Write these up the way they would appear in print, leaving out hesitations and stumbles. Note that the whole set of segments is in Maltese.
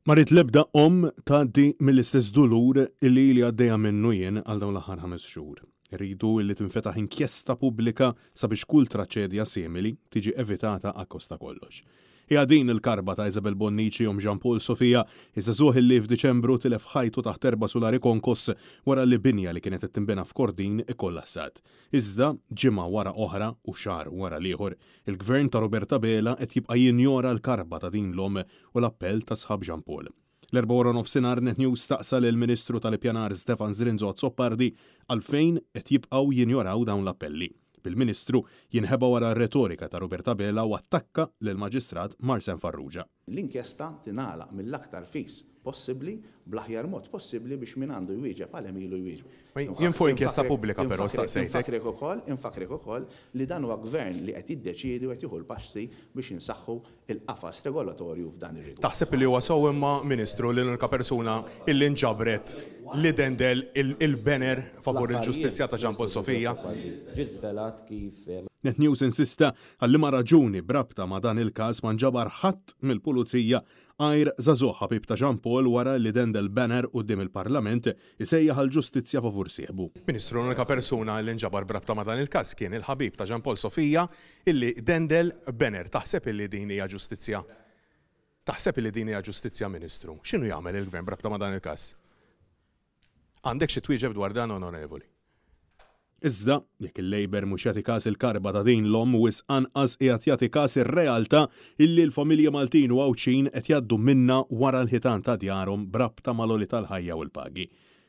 Ma rrid l-ebda omm tgħaddi mill-istess dulur illi ili għaddejja minnu jien għal dawn l-aħħar ħames xhur. Irridu illi tinfetaħ inkjesta pubblika sabiex kull traċedja simili tiġi evitata akkost ta' kollox. Hija din il-karba ta' Isabel Bonnici omm Jean Paul Sofia, iż-żagħżugħ illi f'Diċembru tilef ħajtu taħt erba' sulari konkos wara li binja li kienet qed tinbena f'Kordin ikkollassat. Iżda, ġimgħa wara oħra u xahar wara l-ieħor, il-Gvern ta' Robert Abela qed jibqa' jinjora l-karba ta' din l-omm u l-appell ta' sħab Jean Paul. L-Erbgħa waranofsinhar Net News staqsa lill-Ministru tal-Ippjanar Stefan Zrinzo Azzopardi għalfejn qed jibqgħu jinjoraw dawn l-appelli, bil-Ministru jinħeba wara r-retorika ta' Robert Abela u attakka lill-Maġistrat Marsen Farrugia. L-inkjesta tingħalaq mill-aktar fis possibbli, bl-aħjar mod possibbli biex min għandu jwieġeb għal għemilu jwieġbu. Jien fuq inkjesta pubblika però staqsejtek. Infakrek ukoll, infakrek ukoll li dan huwa gvern li qed jiddeċiedi u qed jieħu l-passi biex insaħħu l-qafas regolatorju f'dan ir-rigward. Taħseb li huwa sew imma, Ministru, li l-unika persuna illi nġabret li dendel il-banner favur il-ġustizzja ta' Jean Paul Sofia? Ġie żvelat kif. Net News insista għal liema raġuni b'rabta ma' dan il-każ ma nġabar ħadd mill-Pulizija għajr żagħżugħ ħabib ta' Jean Paul wara li dendel banner quddiem il-Parlament isejjaħ għall-ġustizzja favur sieħbu. Ministru, l-unika persuna li nġabar b'rabta ma' dan il-każ kien il-ħabib ta' Jean Paul Sofia illi dendel banner. Taħseb illi din hija ġustizzja? Taħseb illi din hija ġustizzja, Ministru? X'inhu jagħmel il-Gvern b'rabta ma' dan il-każ? Għandek xi twieġeb dwar dan, Onorevoli? Iżda, jekk il-Labour mhux jagħti kas il-karba ta' din l-omm wisq anqas qiegħed jagħti kas ir-realtà illi l-familji Maltin u Għawdxin qed jgħaddu minnha wara l-ħitan ta' djarhom b'rabta mal-għoli tal-ħajja u l-pagi.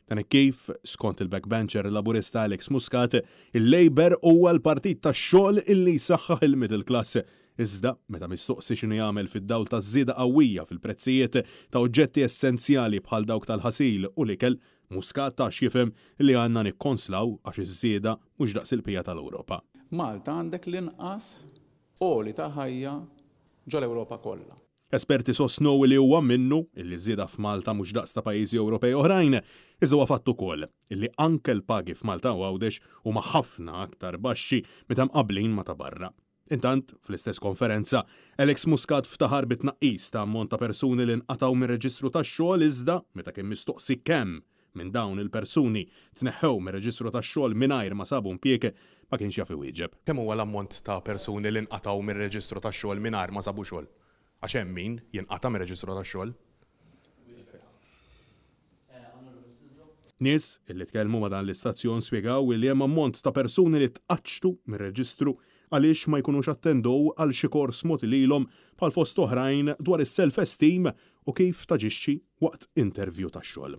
Dan hekk kif, skont il-backbencher Laburista Alex Muscat, il-Labour huwa l-partit tax-xogħol illi jsaħħaħ il-middle class. Iżda, meta mistoqsi x'inhu jagħmel fid-dawl taż-żieda qawwija fil-prezzijiet ta' oġġetti essenzjali bħal dawk tal-ħasil u l-ikel, Muscat ta x'jifhem li għandna nikkonslaw għax iż-żieda mhux daqs il-bqija tal-Ewropa. Malta għandek l-inqas għoli ta' ħajja ġol-Ewropa kollha. Esperti sostnew li huwa minnu illi ż-żieda f'Malta mhux daqs ta' pajjiżi Ewropej oħrajn, iżda huwa fatt ukoll illi anke l-pagi f'Malta u Għawdex huma ħafna aktar baxxi meta mqabblin ma' ta' barra. Intant, fl-istess konferenza, Alex Muscat ftaħar bit-tnaqqis ta' ammont ta' persuni li nqatgħu mir-reġistru tax-xogħol iżda meta kien mistoqsi kemm minn dawn il-persuni tneħħew mir-reġistru tax-xogħol mingħajr ma sabu impjieg, ma kienx jaf iwieġeb. Kemm huwa l-ammont ta' persuni li nqatgħu mir-reġistru tax-xogħol mingħajr ma sabu xogħol? Għax hemm min jinqata' mir-reġistru tax-xogħol. Nies li tkellmu ma' dan l-istazzjon spjegaw li hemm ammont ta' persuni li tqaċċtu mir-reġistru għaliex ma jkunux attendow għal xi kors mogħti lilhom bħal fost oħrajn dwar is-self esteem u kif taġixxi waqt interview tax-xogħol.